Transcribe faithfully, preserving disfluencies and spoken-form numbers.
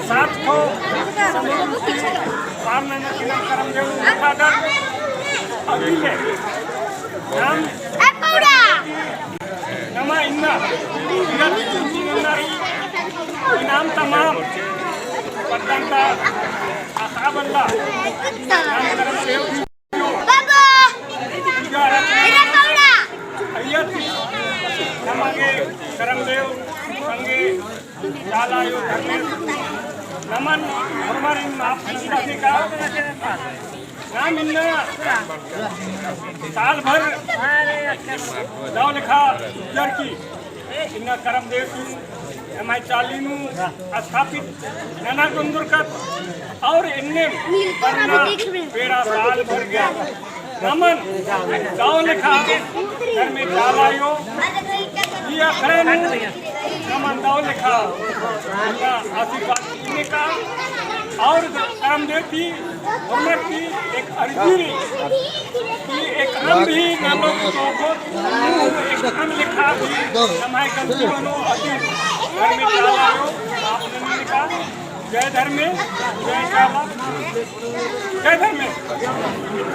सात ठो समूह की पार नना की नाम करम देव उठाकर अभी ले नाम नमा इन्ना इन्ना इन्ना इनाम तमाम पद्दंता आशा बल्ला नाम करम देव बाबा, इरा पौड़ा। अय्या ती नमागे करम देव संगे चाला आयो धर्मेस नमन होरमारिन माफ नंदत का नाम इन्ना साल भर दव लेखा उज्जर की इन्ना करम देव की नम्है चाली नू स्थापित नना ओन्दुरकत और एन्ने परना पेड़ा साल भर गे नमन दव लेखा धर्मे चाला आयो ई अखड़ा नू नमन दव लेखा इन्ना आशीर्वाद इन्ने का और करम देव ती होरमर ती एक अर्जी रई कि एकअम भी नलोक तोखोत, एकअम लेखा भी नम्है गलती मनो अदिन धर्मे चाला आयो, आप नन्ने का जय धर्मे, जय चाला, जय धर्मे।